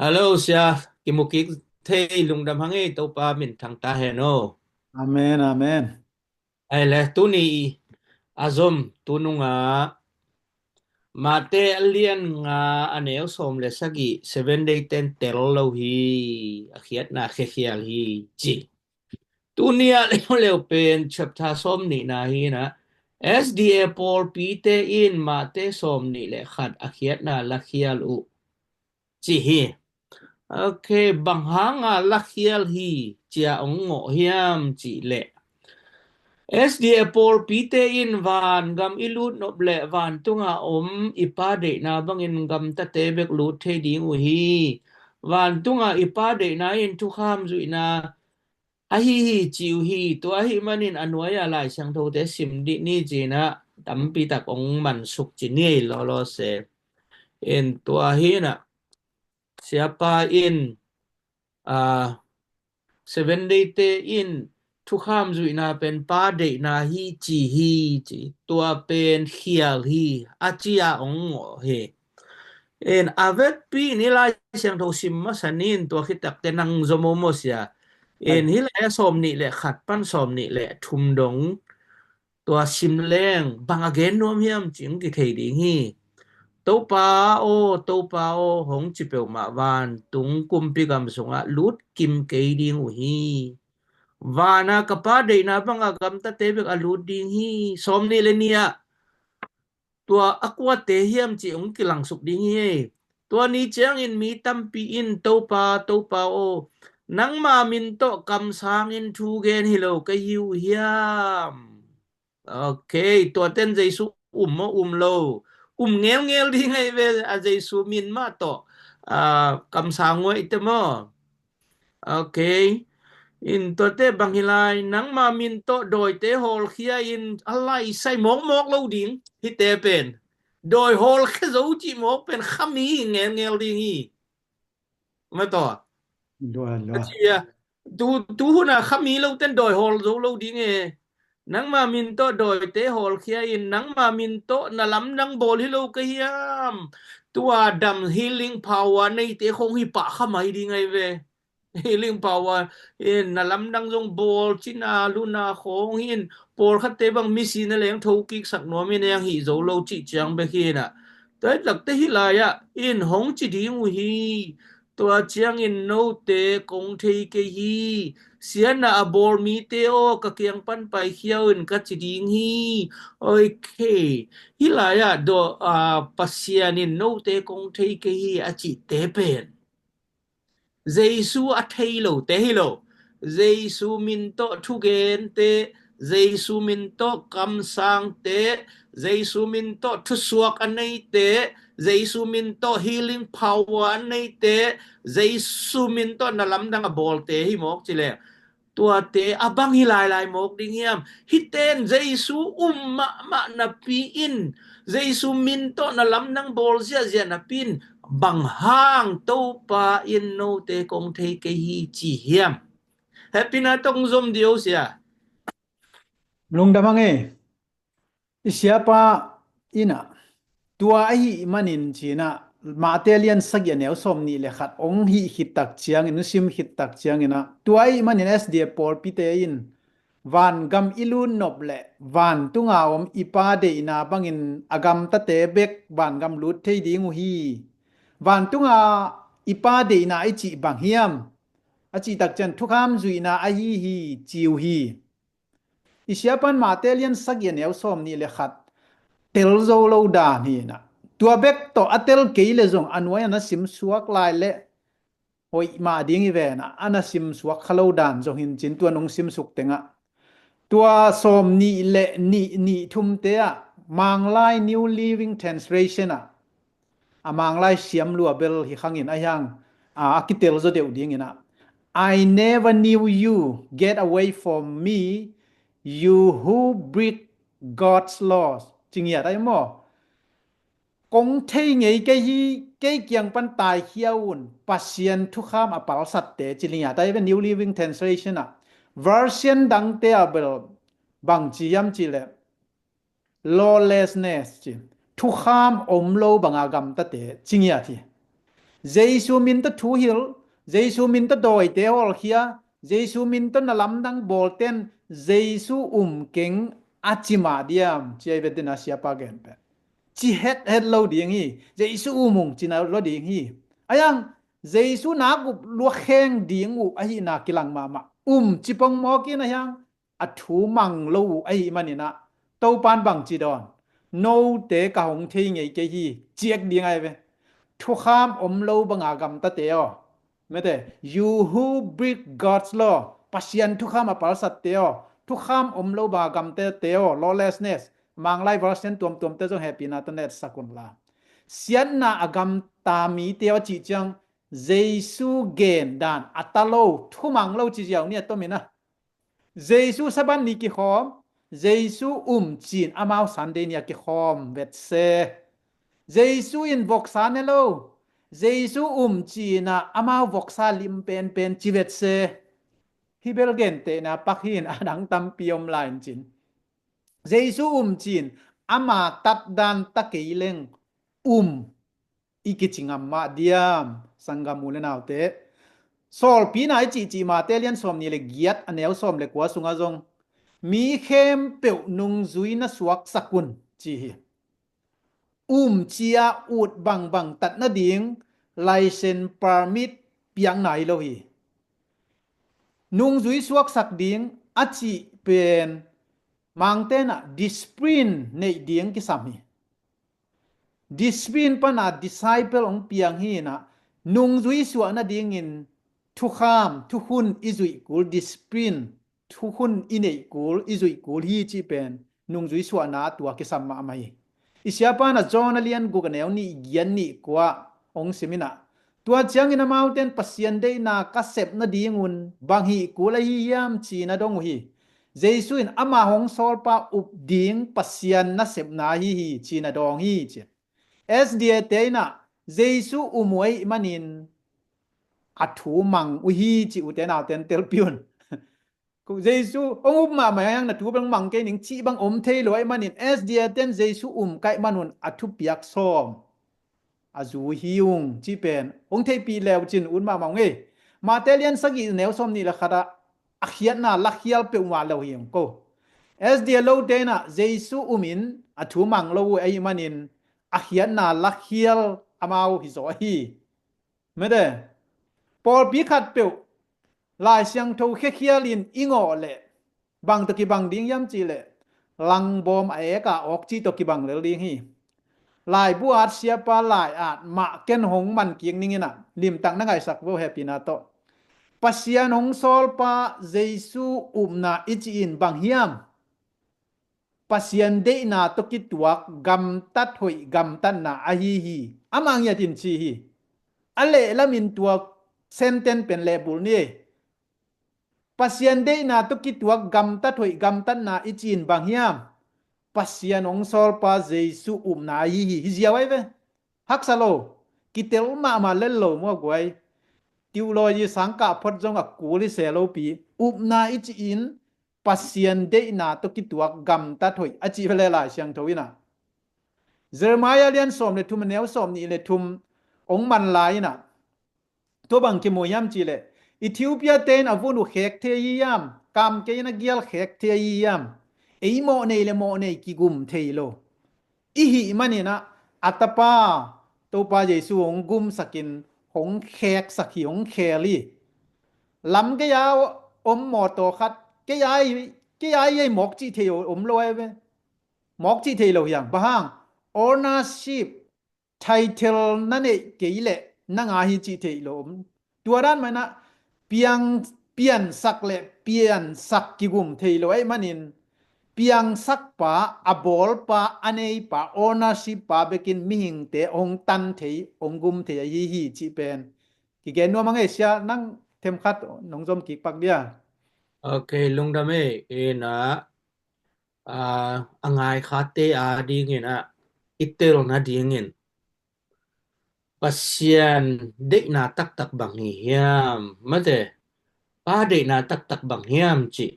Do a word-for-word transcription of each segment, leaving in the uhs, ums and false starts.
Hello, sia. Kimukik thei lungdam hang ei, Topa min thang ta hen o. Amen, amen. Ai le, tuni a zom, tununga Mate a lian nga a neu sawm le sagih, Seven Day ten tel lo hi, a khiatna khekhial hi, ci. Tunia leuleu pen chapter sawm nihna hi na, S D A pawlpite in Mate sawm nih le khat a khiatna lakhial uh, ci hi. Ok, bang hanga lakhial hi cia ong ngawh hiam cih leh, S D A pawlpite in vangam i lut nop leh vantunga om i Pa deihna bangin gamtate bek lut thei ding uh hi. Vantunga i Pa deihna in thukham zuihna ahi hi ci uh hi. Tua ahi manin a nuai-a Lai Siangthote sim dih ni, ci-in ah tampi tak ong mansuk ci ni ei lawlaw se. In tua hi na, siapa in, a, Seven Day te in thukham zuihna pen Pa deihna hi ci hi, ci. Tua pen khial hi, a cia ong ngawh hi. In a vekpi in i Lai Siangtho sim masa ni in, tua khit takte nang zom o maw sia. In hih lai a sawm nih le khat pan sawm nih le thum dong tua sim leng bang a gen nuam hiam ci ong kithei ding hi. Topa aw, Topa aw, hong ci peuhmah vantung kumpi gam sungah lut kim kei ding uh hi. Vana ka Pa deihna banga gamtate bek a lut ding hi. Sawm nih le nih ah tua a kuate hiam ci ong kilangsuk ding hi. Tua ni ciangin mi tampi in, Topa, Topa aw, nangma min tawh kamsangin thu gen hi lo ka hi uh hiam? Ok, tuaten Jesu um maw, um lo? Um ngelngel ding ahi ve, a Jesu min mah tawh, a, kamsang uh ahite maw? Ok. In tuate bang hi lai, nangma min tawh dawite hawlkhia in, a lai sai mawkmawk lo ding, hite pen. Dawi hawlkhia zo cih mawk pen khami hi, ngelngel ding hi. Mataw. Lua, lua. A ci a, tu, tu huna khami lo ten dawi hawl zo lo ding e. Nangma min tawh dawite hawlkhia in, nangma min tawh na lamdang bawl hi lo ka hiam? Tua dam healing power neite khong hi pah kha mai ding ahi ve. Healing power in na lamdang zong bawl cina luna khong hin, pawlkhatte bang misi na leng thokik sak nuam in, eng hih zo lo cih ciang bek hi na. Tua hi takte hih lai-ah in hong ci ding uh hi. Tua ciangin note kong thei kei hi. Siatna a bawl mite aw, ka kiang pan paikhia un ka ci ding hi. Ok. Hih lai-ah daw, a, Pasian in note kong thei kei hi a cihte pen Jesu a thei lote hi lo. Jesu min tawh thugente, Jesu min tawh kamsangte, Jesu min tawh thusuak a neite, Jesu min tawh healing power a neite, Jesu min tawh na lamdang a bawlte hi mawk ci leng, tuate a bang hi lailai mawk ding hiam? Hiten Jesu um mahmah napi in, Jesu min tawh na lamdang bawl ziahziah napi in, bang hang Topa in note kong thei kei hi ci hiam? Hehpihna tawh zom dih o sia. Lungdam hang e. I siapa in ah, tua ahih manin ci-in ah, Mate lian sagih a neu sawm nih le khat ong hih khit tak ciangin, sim khit tak ciangin ah, tua ahih manin S D A pawlpite in vangam i lut nop leh vantunga om i Pa deihna bangin a gamtate bek vangam lut thei ding uh hi. Vantunga i Pa deihna i cih bang hiam? A cih tak ciang thukham zuihna ahi hi ci uh hi. I siapan Mate lian sagih a neu sawm nih le khat tel zo lo dan hi na. Tua bek tawh a tel kei le zong a nuai a na sim suak lai le hoih mah ding hi ve na, a na sim suak kha lo dan zong hin cin tua nung sim suk tengah. Tua sawm nih le nih, nih thumte ah Manglai New Living Translation ah a Manglai siam lua bel hi khangin a hiang, a, a kitel zaw deuh dingin ah, "I never knew you, get away from me, you who break God's laws." Ci ngiat ai maw? "Kong thei ngei kei hi, kei kiang pan taikhia un, Pasian thukham a palsatte," ci ngiat ai ve New Living Translation ah. Version dangte ah bel bang ci hiam cih leh, "Lawlessness," ci. "Thukham om lo banga gamtate," ci ngiat hi. Jesu min tawh thu hilh, Jesu min tawh dawite hawlkhia, Jesu min tawh na lamdang bawlten Jesu um keng a ci mah diam, ci ahi ve, dena siapa gen pen. Ci hethet lo ding hi. Jesu um ung ci na lo ding hi. Ahi hang Jesu nak up lua kheng ding uh ahihna kilang mahmah. Um ci pongmawk in ahi hang a thu mang lo uh ahih manin ah, Topan bang ci dawn? Note ka hong thei ngei kei hi, ci ek ding ahi ve. Thukham om lo banga gamtate aw. Mete, you who break God's law, Pasian thukham a palsatte aw. Thukham om lo banga gamtate aw, lawlessness. Manglai version tuamtuamte zong hehpihna tawh na etsak un la. Siatna a gamta mite aw a cih ciang, Jesu gen dan a ta lo, thumang lo ci ziau ni a tomin ah. Jesu Sabbath ni kikhawm, Jesu um ci-in amau Sunday ni a kikhawm vet se. Jesu in voksa ne lo, Jesu um ci-in ah amau voksa lim penpen ci vet se. Hih bel gentehna pak hi-in a dang tampi om lai in cin. Jesu um ci-in ama tatdan ta kei leng um i kici ngam mah diam, sanggam u le naute? Sawlpina i cihcih Mate lian sawm nih le giat a neu sawm le kua sungah zong, mi khempeuh nungzui na suaksak un, ci hi. Um ci-a ut bangbang tat nading license permit piakna hi lo hi. Nungzui suaksak ding a cih pen Mangte in ah discipline neih ding kisam hi. Discipline pana disciple hong piang hi in ah, nungzui suah nadingin thukham, thukhun i zuih kul, discipline, thukhun i neih kul, i zuih kul hi cih pen nungzui suahna a tua kisam mahmah hi. I siapa in ah John a lian guk a neu nih giat nih kua hong sim in ah, tua ciangin amaute in Pasian deihna ka sep nadingun bang hih kul ahi hiam ci-in a dong uh hi. Jesu in ama hong sawlpa up ding Pasian nasepna ahi hi ci-in a dawng hi ci. S D A te in ah Jesu um uh ahih manin a thu mang uh hi cih ute naute in telpih un. Jesu hong up mahmah hiang na thu bang mang kei ning cih bang om thei lo ahih manin S D A te in Jesu um ka hih manun a thupiak sawm a zui hi ung cih pen hong theihpih leu cin ut mahmah ung ei. Mate lian sagih neu sawm nih le khat ah a khiatna lakhial peuhmah lo hi ung ko. S D A lote in ah Jesu um in a thu mang lo uh ahih manin a khiatna lakhial amau hi zaw ahi. Mete, pawlpi khatpeuh Lai Siangtho khiakhial in i ngawh leh bang tawh kibang ding hiam cih leh langbawm a ek a awk cih tawh kibang lel ding hi. Laibu at siapa lai-at mah ken hong man kik ning in ah limtak na ngaihsak vo hehpihna tawh. Pasian hong sawlpa Jesu upna i cih in bang hiam? Pasian deihna tawh kituak gamtat hoih gamtatna ahi hi. Amah ngiat in ci hi. A lehlamin tua sentence pen lehbulh ni. Pasian deihna tawh kituak gamtat hoih gamtatna i cih in bang hiam? Pasian hong sawlpa Jesu upna ahi hi. Hi ziau ahi ve. Haksa lo. Kitel mahmah lel lo maw guai. Theology sangkah phot zong a kul hi se lopi. Upna i cih in Pasian deihna tawh kituak gamtat hoih a cih ve le Lai Siangtho in ah. Jeremiah lian sawm le thum a neu sawm nih le thum hong man lai in ah, tua bang kimu hiam cih leh, Ethiopia te in a vun uh khek thei hi hiam? Kam kei in a gial khek thei hi hiam? Ei mawh nei le mawh nei kigum thei lo i hih manin ah, a tapa Topa Jesu hong gumsakin hong kheksak hi, hong khel hi. Lam kei a om mawtaw khat kei a, kei a ei mawk cih thei om lo ahi ve. Mawk cih thei lo hiang. Bang hang? Ownership, title na neih kei leh nang a hi cih thei lo om. Tua dan mah in ah piang, piansak le piansak kigum thei lo ahih manin, piangsakpa, a bawlpa, a neipa, ownership pa bekin mihingte hong tan thei, hong gum thei ahi hi cih pen kigen nuam a ngei sia, nang themkhat nong zom kik pak dia. Ok, lungdam ei. In ah, a, a ngaikhate a dingin ah i tel nadingin Pasian deihna taktak bang hi hiam? Mate, Pa deihna taktak bang hiam cih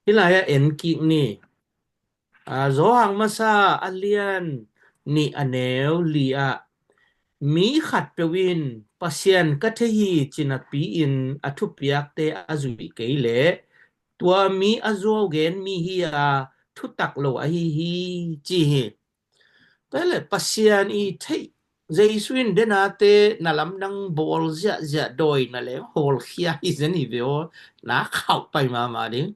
hih lai-ah en kik ni. A, Johan masa a lian nih a neu li ah, mi khatpeuh in Pasian ka thei hi ci napi-in a thupiakte a zuih kei leh tua mi a zuau gen mi hi a, thutak lo ahi hi, ci hi. Tua hi leh Pasian i theih, Jesu in denate na lamdang bawl ziahziah dawina leng hawlkhia hi zen hi ve aw, na khauh pai mahmah ding.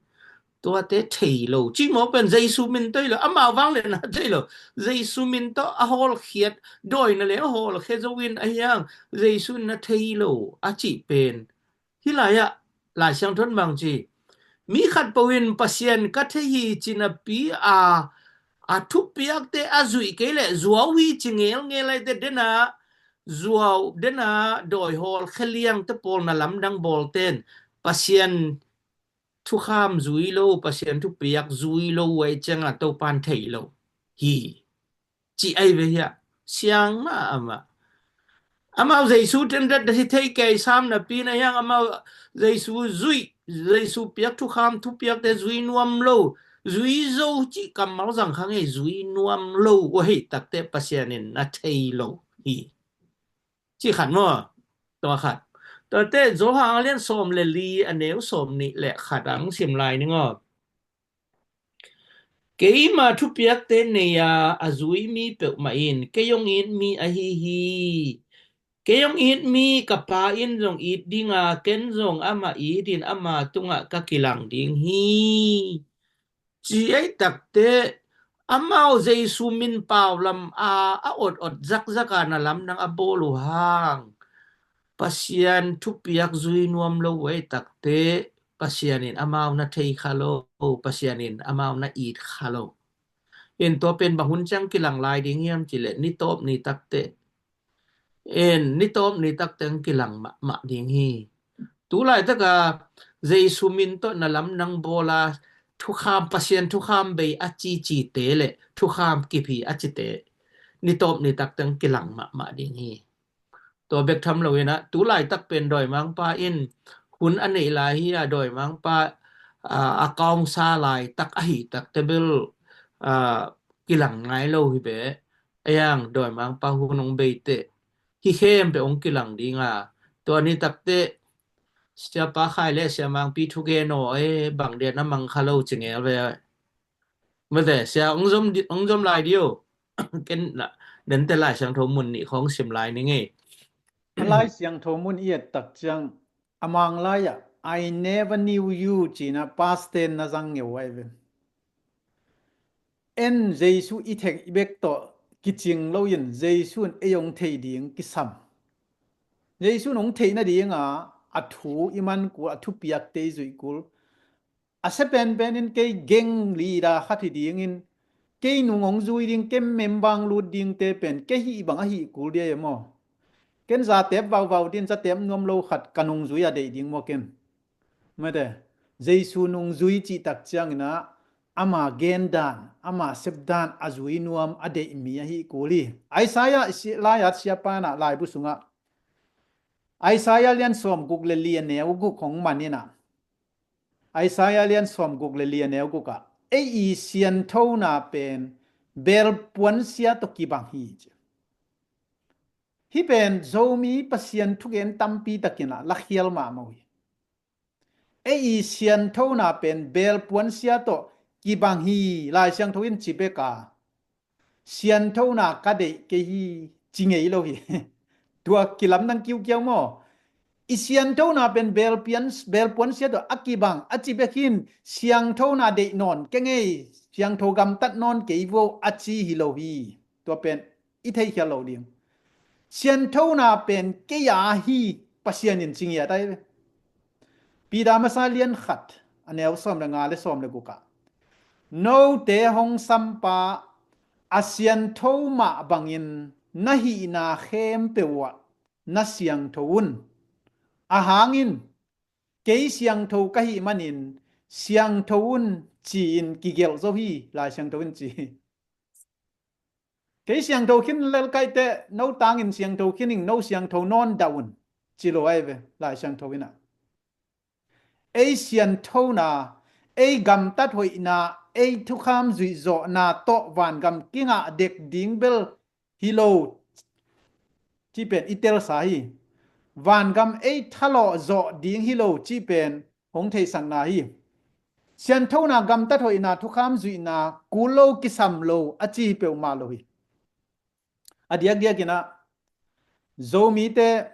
Tuate thei lo. Cimawh pen Jesu min tawh hi lo, amau vang le na thei lo. Jesu min tawh a hawlkhiat, dawina le a hawlkhia zo in ahi hang, Jesu in na thei lo a cih pen. Hih lai-ah Lai Siangtho in bang ci? Mi khatpeuh in Pasian ka thei hi ci napi a, a thupiakte a zuih kei leh zuau hi ci ngelngel ahi teh, dena zuau, dena dawi hawlkhia liangte pawl na lamdang bawlten Pasian thukham zui lo, Pasian thupiak zui lo uh ahih ciangin Topa'n thei lo hi, ci ahi ve hiah. Siang mah amah. Amau Jesu tenden hi thei kei sam napi-in ahi hang, amau Jesu zuih, Jesu piak thukham thupiakte zui nuam lo, zui zo cih kammal zang kha ngei, zui nuam lo uh ahih tak teh Pasian in na thei lo hi, ci khat maw? Tua khat. Tuate Johan a lian sawm le li, a neu sawm nih le khat ah hong sim lai ning aw. Keima thupiakte nei a, a zui mi peuhmah in kei hong it mi ahi hi. Kei hong it mi ka Pa in zong it ding a, ken zong amah itin ama tungah ka kilang ding hi, ci ahi tak teh, amau Jesu min pau lam a, a otot zakzak a na lamdang a bawl uh hang, Pasian thupiak zui nuam lo uh ahih tak teh Pasian in amau na thei kha lo, Pasian in amau na it kha lo. In tua pen bang hun ciang kilang lai ding hiam cih leh ni tawp ni tak teh. In ni tawp ni tak teh hong kilang mahmah ding hi. Tu laitak a Jesu min tawh na lamdang bawl a, thukham, Pasian thukham bei a cicite le thukham kip hi a cite ni tawp ni tak teh hong kilang mahmah ding hi. Tua bek tham lo in ah, tu laitak pen dawimangpa in hun a neih lai hi a, dawimangpa, aa, a kawngsa laitak ahih tak teh bel, aa, kilang ngai lo hi ve. Ahi hang dawimangpa hun hong bei teh hih khempeuh hong kilang ding a. Tua ni tak teh Siapa Khai le Sia Mangpi thugen aw, e, bang dia na mang kha lo ci ngel ve. Mate, sia hong zom di, hong zom lai dih o. Ken na, nente Lai Siangtho mun nih khawng sim lai ning ei. A Lai Siangtho mun i et tak ciang, a Mang lai-ah, "I never knew you," ci-in ah past tense na zang ngeu ahi ve. En Jesu i theih bek tawh kicing lo in, Jesu in ei hong thei ding kisam. Jesu in hong theih nading a, a thu i man kul, a thupiakte i zuih kul. A sia penpen in kei gang leader khat hi dingin, kei nung hong zui ding, kei membang lut dingte pen kei hih bang a hih kul dia e maw? Ken zatep vauvau din, zatep nuam lo khat ka nungzui a deih ding maw ken? Mate, Jesu nungzui cih tak ciangin ah, ama gen dan, ama sep dan a zui nuam a deih mi a hih kul hi. Isaiah si-, lai-at siapa in ah laibu sungah, Isaiah lian sawm guk le li a neu guk hong man in ah, Isaiah lian sawm guk le li a neu guk ah, "Ei i sianthona pen beel puansia tawh kibang hi," ci. Hih pen Zomi Pasian thugen tampi takin ah lakhial mahmah uh hi. "Ei i sianthona pen beel puansia tawh kibang hi," Lai Siangtho in ci bek a, "Sianthona ka deih kei hi," ci ngei lo hi. Tua kilamdang kiukiau maw? "I sianthona pen beel pian, beel puansia tawh a kibang," a ci bek hi in, sianthona deih nawn kei ngei, siangtho gamtat nawn kei vo a ci hi lo hi. Tua pen i theikhial lo ding. Sianthona pen kei a hi, Pasian in ci ngiat ahi ve. Peter masa lian khat, a neu sawm le nga le sawm le guk ah, "Note hong sampa a siantho mah bangin na hihna khempeuh ah na siangtho un. Ahang in kei siangtho ka hih manin siangtho un," ci-in kigelh zo hi, Lai Siangtho in ci hi. "Kei siangtho khin lel ka hih teh, no tangin siangtho khin ing, no siangtho nawn dah un," ci lo ahi ve, Lai Siangtho in ah. Ei sianthona, ei gamtat hoihna, ei thukham zuihzawhna tawh vangam kingah dek ding bel hi lo, cih pen i telsa hi. vangam ei thalawh zawh ding hi lo cih pen hong theihsakna hi. Sianthona, gamtat hoihna, thukham zuihna, kul lo, kisam lo a ci hi peuhmah lo hi. A diakdiakin ah Zomite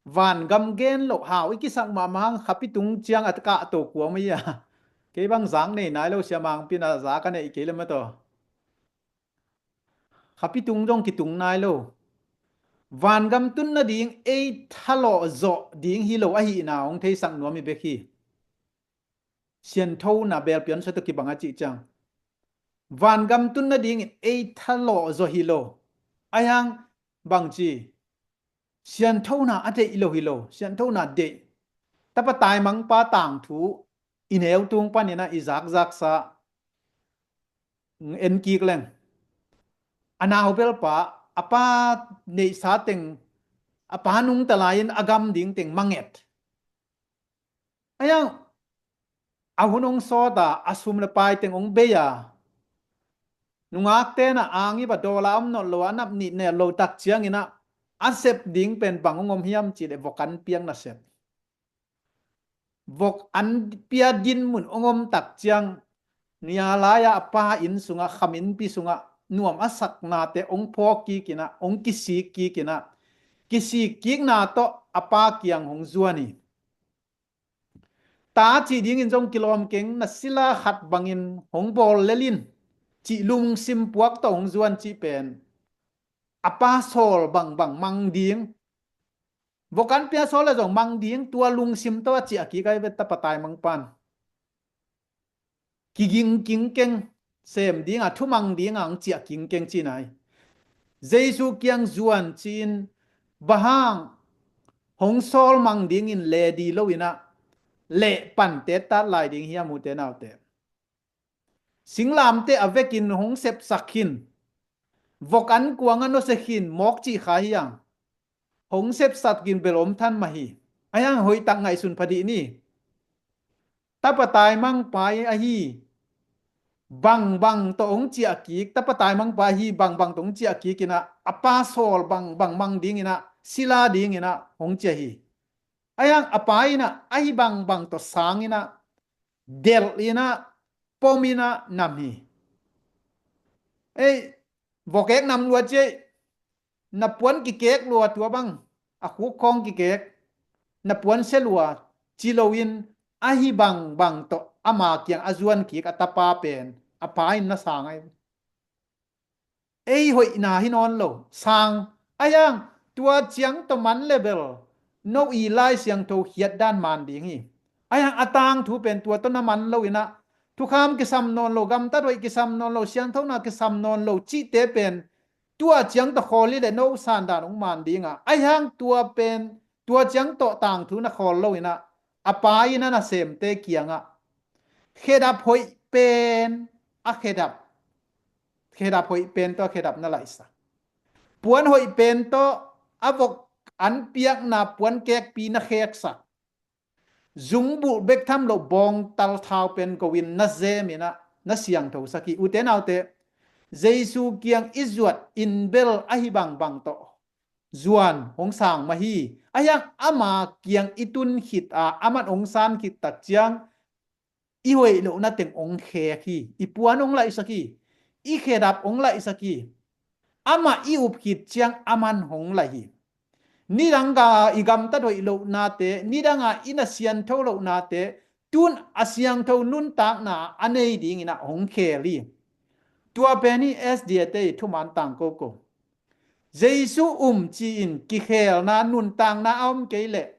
vangam gen loh hau i kisak mahmah hang, khapi tung ciang a kahto kua mai a. Kei bang zak nei nai lo, Sia Mangpi in a zak a neih kei le mataw. Khapi tung zong kitung nai lo. Vangam tun nading ei thalawh zawh ding hi lo ahihna hong theisak nuam hi bek hi. Sianthona belpian sa tawh kibang a cih ciang, vangam tun nadingin ei thalawh zawh hi lo. Ahi hang bangci, sianthona a deih lo hi lo, sianthona deih. Tapa taimangpa tangthu i neu tung panin ah i zakzaksa en kik leng, a naubelpa a pa neihsa teng a pa nungta lai-in a gam ding teng manget. Ahi hang a hun hong sawt a, a sum le pai teng hong bei a, nungakte in ah ang i ba dawl a om nawn lo, a nap nih nel lo tak ciangin ah a sep ding pen bang hong om hiam cih leh vok an piak nasep. Vok an pia dinmun hong om tak ciang, nia lai-a a pa inn sungah, kham innpi sungah nuam a saknate hong phawk kikin ah, hong kisik kikin ah, kisik kikna tawh a pa kiang hong zuan hi. Ta cih dingin zong kilawm keng, na sila khat bangin hong bawl lel in cih lungsim puak tawh hong zuan cih pen a pa sawl bangbang mang ding. Vok an pia sawl le zong mang ding, tua lungsim tawh a ciah kik ahi ve tapa taimangpan. Kiging kingkeng, sem ding a, thumang ding a hong ciah kingkeng cihna hi. Jesu kiang zuan ci-in, bang hang hong sawl mang dingin ledi lo in ah leh pante tat lai ding hiam, ute naute? Singlamteh a vekin hong sepsak khin, vok an kuang a nusia khin mawk cih kha hi a, hong sepsak khin bel om than mah hi. Ahi hang hoihtak ngaihsun pha dih ni. Tapa taimangpa ahi bangbang tawh hong ciah kik, tapa taimangpa ahi bangbang tawh hong ciah kik in ah, a pa sawl bangbang mang dingin ah, sila dingin ah hong ciah hi. Ahi hang a pa in ah ahi bangbang tawh sang in ah, delh in ah, pom in ah nam hi. Ei, vok ek nam lua ci ei, na puan kikek lua, tua bang a khuk khawng kikek, na puan sia lua ci loin, ahi bangbang tawh ama kiang a zuan kik a tapa pen a pa in na sang ahi. Ei hoihna hi nawn lo, sang. Ahi hang tua ciang tawh man le bel no i Lai Siangtho khiat dan man ding hi. Ahi hang a tangthu pen tua tawh na man lo in ah, thukham kisam nawn lo, gamtat hoih kisam nawn lo, siangthona kisam nawn lo cihte pen tua ciang tawh khawl hi leh no san dan hong man ding a. Ahi hang tua pen, tua ciang tawh tangthu na khawl lo in ah, a pa in ah nasemte kiangah khedap hoih pen, a khedap, khedap hoih pen tawh a khedap na laihsak, puan hoih pen tawh a vok an piakna puan kekpi na kheksak, zungbulh bek tham loh bawngtal thau pen ko in na zem in ah na siangthosak hi. Ute naute, Jesu kiang i zuat in bel ahi bangbang tawh zuan hong sang mah hi. Ahi hang ama kiang i tun khit a, aman hong san khit tak ciang i hoih lohna teng hong khek hi. I puan hong laihsak hi. I khedap hong laihsak hi. Amah i up khit ciang aman hong laih hi. Nidang a i gamtat hoih lohnate, nidang a i na siangtho lohnate, tun a siangtho nuntakna a nei dingin ah hong khel hi. Tua pen hi S D A te i thuman tang koko. Jesu um ci-in kikhelna nuntakna a om kei leh,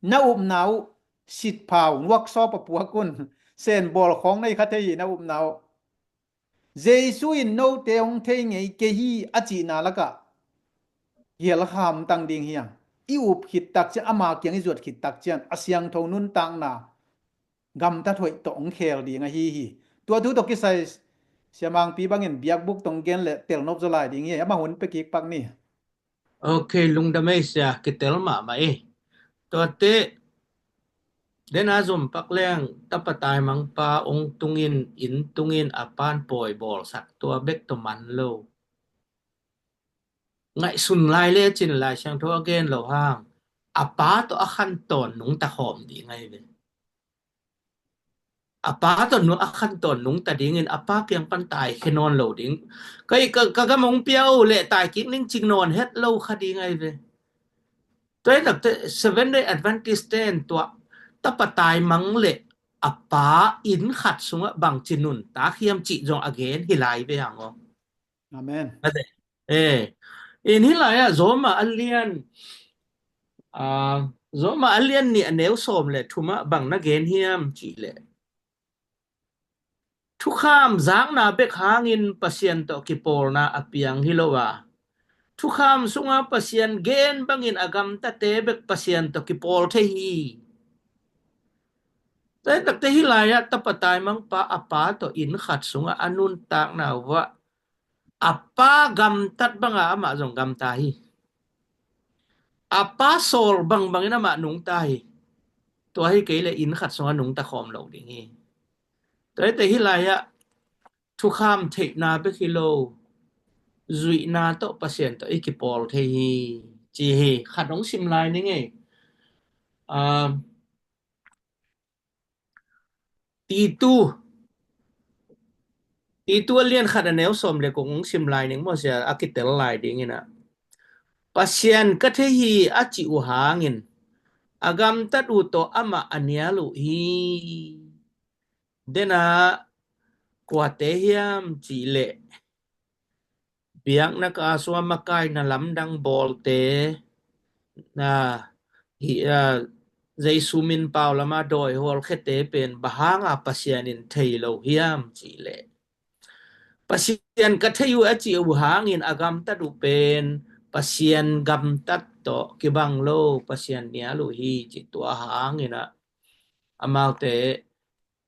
na upna uh sitphau workshop a puak un, sen bawl khawng nei kha thei hi na upna uh. Jesu in note hong thei ngei kei hi a cihna lakah kihelkham tang ding hi a. I up khit tak ciang, ama kiang i zuat khit tak ciang a siangtho nuntakna gamtat hoih tawh hong khel ding ahi hi. Tua thu tawh kisai Sia Mangpi bangin biakbuk tawh hong gen leh telnop zaw lai ding hi. Amah hun pia kik pak ni. Ok, lungdam ei sia, kitel mahmah ei. Tuate, den a zom pak leng, tapa taimangpa hong tungin, inn tungin a pan pawi bawlsak, tua bek tawh man lo. ngaihsun lai lecin Lai Siangtho a gen lo hang a Pa tawh a khantawn nungta khawm ding ahi ve. A Pa tawh nu a khantawn nungta dingin a Pa kiang pan taikhia nawn lo ding. Ka, ka, ka gam hong pia o leh taikik ning cing nawn het lo kha ding ahi ve. Tua hi takte Seventh Day Adventist ten tua tapa taimang leh a Pa inn khat sungah bangci nuntak hiam cih zong a gen hi lai ve hang aw. Amen. Ate. Eh, in hi lai ah Roma a lian, ah, Roma a lian nih a neu sawm le thum ah bang na gen hiam cih leh, thukham zakna bek hangin Pasian tawh kipawlna a piang hi lo a, thukham sunga Pasian gen bangin a gamtate bek Pasian tawh kipawl thei hi. Tua hi takte hi lai ah tapa taimang pa a Pa tawh inn khat sungah a nuntakna uh ah a Pa gamtat banga amah zong gamta hi. A Pa sawl bangbangin amah nungta hi. Tua hi kei leh inn khat sungah nungta khawm lo ding hi. Tua hi te hi lai ah thukham theihna bek hi lo, zuihna tawh Pasian tawh i kipawl thei hi, ci hi. Khat hong sim lai ning ei. Ah, Titu, Titu a lian khat a neu sawm le kong hong sim lai ning maw sia, a kitel lai dingin ah, Pasian ka thei hi a cih uh hangin a gamtat uh tawh amah a nial uh hi. Dena kuate hiam cih leh biakna ka a sua makaina lamdang bawlte, na, hi, a, Jesu min pau lama dawi hawlkhete pen bang hanga Pasian in thei lo hiam cih leh, Pasian ka thei uh a cih uh hangin a gamtat uh pen Pasian gamtat tawh kibang lo, Pasian nial uh hi cih tua hangin ah amaute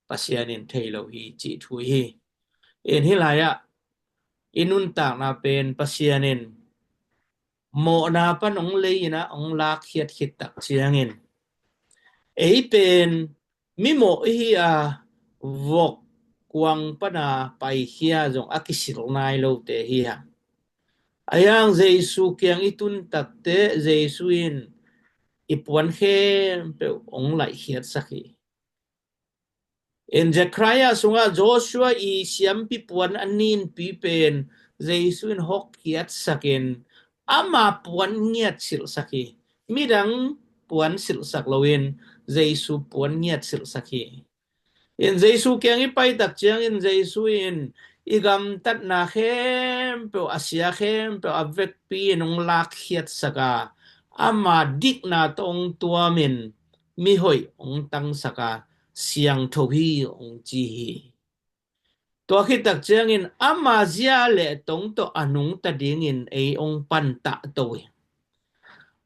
Pasian in thei lo hi cih thu hi. In hi lai ah i nuntakna pen Pasian in mawhna pan hong lei in ah hong lakkhiat khit tak ciangin ei pen mimawh i hi a, vok kuang pana paikhia zong a kisil nai lote hi a. A hiang Jesu kiang i tun takte Jesu in i puan khempeuh hong laihkhiatsak hi. In Zechariah sungah Joshua i siampi puan a ninpi pen Jesu in hawkkhiatsakin ama puan ngiat silhsak hi. Midang puan silhsak loin Jesu puan ngiat silhsak hi. In Jesu kiang i paitak ciangin Jesu in i gamtatna khempeuh, a sia khempeuh a vekpi in hong lakkhiatsak a, ama dikna tawh hong tuamin mihoih hong tangsak a, siangtho hi hong ci hi. Tua khit tak ciangin ama zia le tong tawh a nungta dingin ei hong pantah to hi.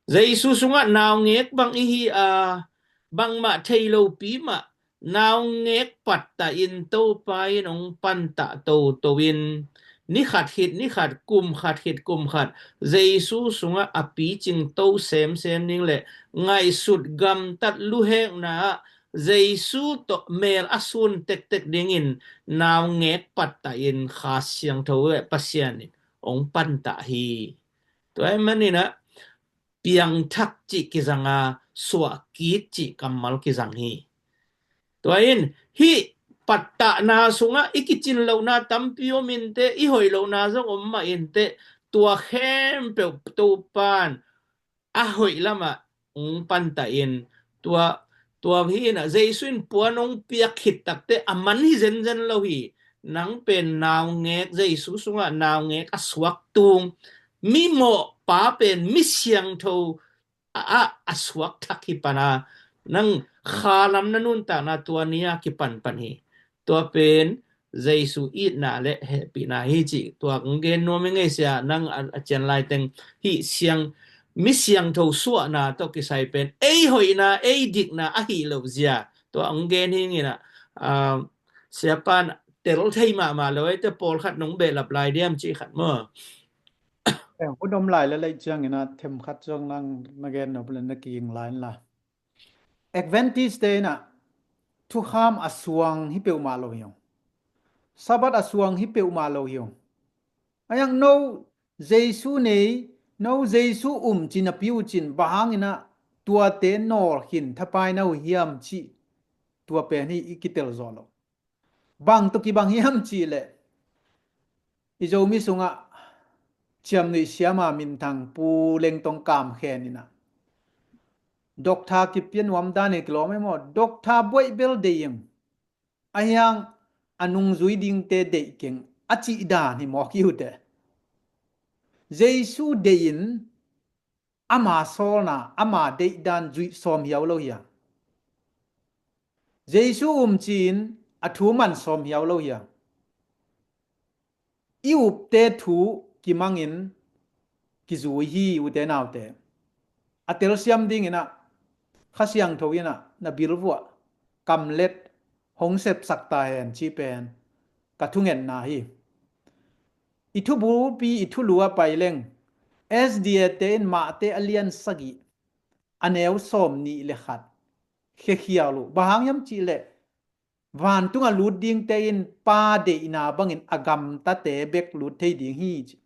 Jesu sungah naungek bang i hi a, bangmah thei lopi mah naungek pattah in Topa in hong pantah toto in, ni khat khit ni khat, kum khat khit kum khat, Jesu sungah a picing to semsem ding le ngaihsut gamtat luhekna ah Jesu tawh mel a sun tektek dingin naungek pattah in Kha Siangtho le Pasian in hong pantah hi. Tua ahih manin ah piangthak cih kizang a, suahkik cih kammal kizang hi. Tua in hih pattahna sungah i kicin lohna tampi om inteh, i hoih lohna zong om mah inteh, tua khempeuh Topan a hoih lamah hong pantah in, tua, tua hi in ah Jesu in puan hong piak khit takte a man hi zenzen lo hi. Nang pen naungek, Jesu sungah naungek a suak tung, mimawh pa pen mi siangtho a, a, a suak thak hi pana, nang kha lam na nuntakna tua ni a kipanpan hi. Tua pen Jesu itna le hehpihna hi cih tua kong gen nuam hi ngei sia. Nang a, a cian laiteng hih siang, mi siangtho suahna tawh kisai pen ei hoihna, ei dikna ahi lo zia tua kong gen hi ngei na, ah, siapan tel thei mahmah lo, eite pawlkhat nong behlap lai diam cih khat maw? Eh, hun om lai le lei ciangin a themkhat zong nang na gen nop le na kiging lai inla. Adventist te in ah thukham a suang hi peuhmah lo hi ung. Sabbath a suang hi peuhmah lo hi ung. A hiang no Jesu nei No Jesu um ci napi uh cin, bang hangin ah tuate nawl khin thapai na uh hiam cih, tua pen hi i kitel zawh loh. Bang tawh kibang hiam cih leh, i Zomi sungah ciamnuih siama minthang Pu Lengtong Kam Khen in ah, Doctor kipia nuam dan in kilawm ei maw, Doctor buaih bel deih ing, a hiang a nungzui dingte deih keng, a cih dan hi mawk hi uh teh. Jesu deih in ama sawlna, ama deihdan zuih sawm hiau lo hi a. Jesu um ci-in a thu man sawm hiau lo hi a. I upte thu kimangin kizui hi, ute naute. A telsiam dingin ah Kha Siangtho in ah na bilvuah kamlet hong sepsak ta hen cih pen ka thungetna hi. I thubulpi, i thulu a pai leng, S D A te in Mate a lian sagih, a neu sawm nih le khat khekhial uh. Bang hang hiam cih leh, vantung a lut dingte in Pa deihna bangin a gamtate bek lut thei ding hi ci.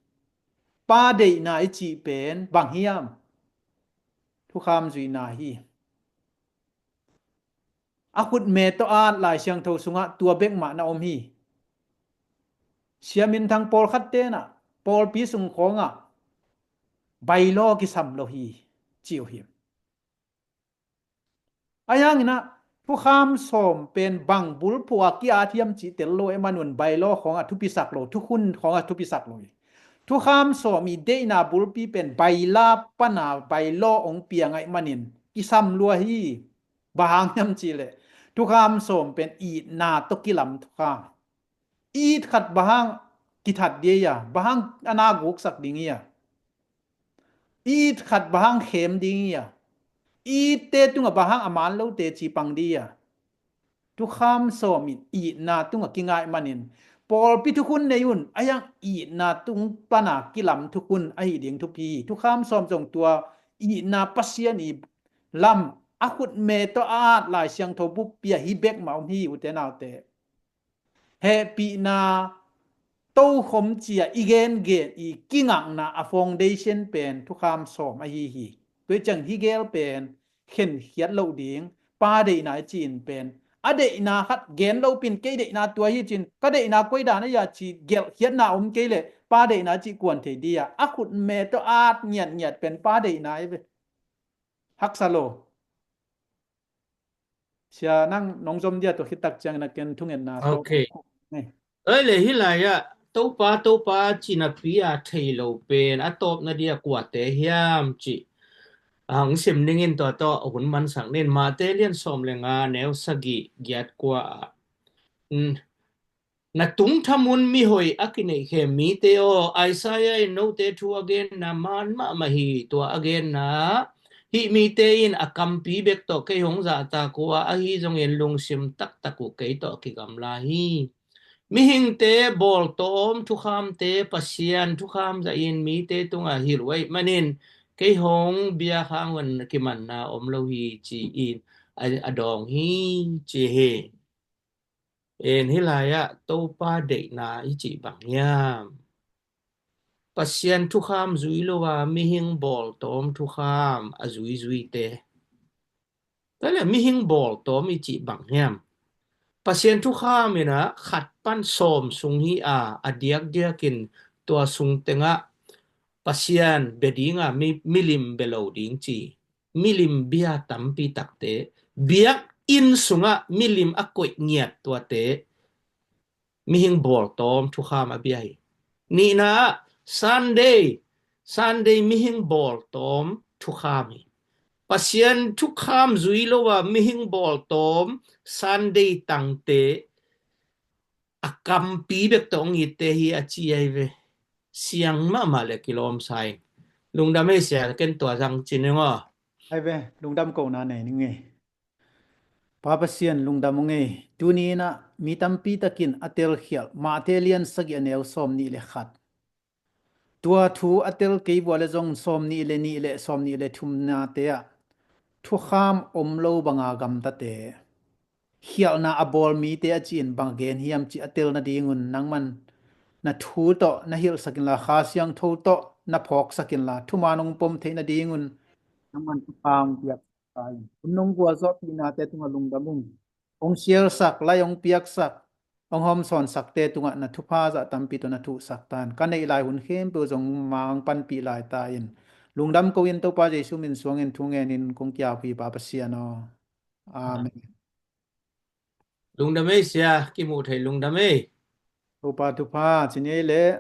Pa deihna i cih pen bang hiam? Thukham zuihna hi. A khutme tawh at Lai Siangtho sungah tua bek mah na om hi. Sia minthang pawlkhat ten ah pawlpi sung khawngah bylaw kisam lo hi, ci uh hi. A hiangin ah thukham sawm pen bang bulphuh a ki-at hiam cih tel lo ahih manun bylaw khawngah thupisak lo, thukhun khawngah thupisak lo hi. Thukham sawm i deihna bulpi pen bylaw pana bylaw hong piang ahih manin kisam lua hi. Bang hang hiam cih leh, thukham sawm pen itna tawh kilam thukham. It khat bang hang kithat ding hi a, bang hang a na guksak ding hi a. It khat bang hang khem ding hi a. Itte tungah bang hang a man lote cipang ding hi a. Thukham sawm in itna tungah kingai manin pawlpi thukhun nei un, a hiang itna tung pana kilam thukhun ahi ding thupi hi. Thukham sawm zong tua itna Pasian i lam a khutme tawh a at Lai Siangtho buppi ah hi bek mah om hi, ute naute. Hehpihna tokhom ci-a i gengen i kingakna a foundation pen thukham sawm ahi hi. Tua ciang hi gel pen khenkhiat loh ding, Pa deihna i ci-in pen a deihna khat gen lo pin, kei deihna tua hi cin, ka deihna koi dan a hi a ci gelhkhiatna om kei leh Pa deihna cih kuan thei ding a, a khutme tawh at ngiatngiat pen Pa deihna hi ve. Haksa lo. Sia, nang nong zom dia tua khit tak ciangin a ken thungetna tawh. Ok. Oi le, hih lai-ah Topa, Topa ci napi a thei lo pen a tawpna dia kuate hiam cih hong sim ning in, tua tawh hun mansak ning. Mate lian sawm le nga, neu sagih, giat kua ah, na tungthamun mihoi a kineihkhem mite aw, Isaiah in note thu a genna man mahmah hi. Tua a genna, hih mite in a kampi bek tawh kei hong zahtak uh a, ahi zongin lungsim taktak uh kei tawh kigamla hi. Mihingte bawltawm thukhamte Pasian thukham zahin mite tungah hilh uh ahih manin kei hong biak hang un kimanna om lo hi, ci-in a, a dawng hi, ci hi. En, hih lai-ah Topa deihna i cih bang hiam? Pasian thukham zui lo a mihing bawltawm thukham a zuizuite. Tua le mihing bawltawm i cih bang hiam? Pasian thukham in a khat pan sawm sung hi a, a diakdiakin tua sung tengah Pasian bia ding a, mi, milim bia lo ding ci. Milim bia tampi takte, biakinn sungah milim a koih ngiat tuate, mihing bawltawm thukham a bia hi. Nihna ah Sunday, Sunday mihing bawltawm thukham hi. Pasian thukham zui lo a mihing bawltawm Sunday tangte a kampi bek tawh hong itte hi a ci ahi ve. Siang mahmah le kilawm sa ing. Lungdam ei sia, ken tua zang ci ning aw. Ahi ve, lungdam kohna nei ning ei. Pa Pasian lungdam ung ei. Tuni in ah mi tampi takin a telkhial Mate lian sagih a neu sawm nih le khat. Tua thu a tel kei vua le zong sawm nih le nih le sawm nih le thumnate ah thukham om lo banga gamtate, khialhna a bawl mite a ci-in bang a gen hiam cih a tel nadingun nangman na thu tawh na hilhsak inla, Kha Siangtho tawh na phawksak inla, thuman hong pom theih nadingun nangman thupha hong piak ta in. Hun nong gualzawhpihnate tungah lungdam ung. Hong sialsak, lai hong piaksak, hong hawmsawnsakte tungah na thupha zah tampi tawh na thuhsak ta in. Ka neih lai hun khempeuh zong mah hong panpih lai ta in. Lungdam ko in Topa Jesu min suangin thu ngenin kong kiap hi, Pa Pasian aw. Amen. Lungdam ei sia, kimuh thei lungdam ei. Topa thupha ci ni ei leh.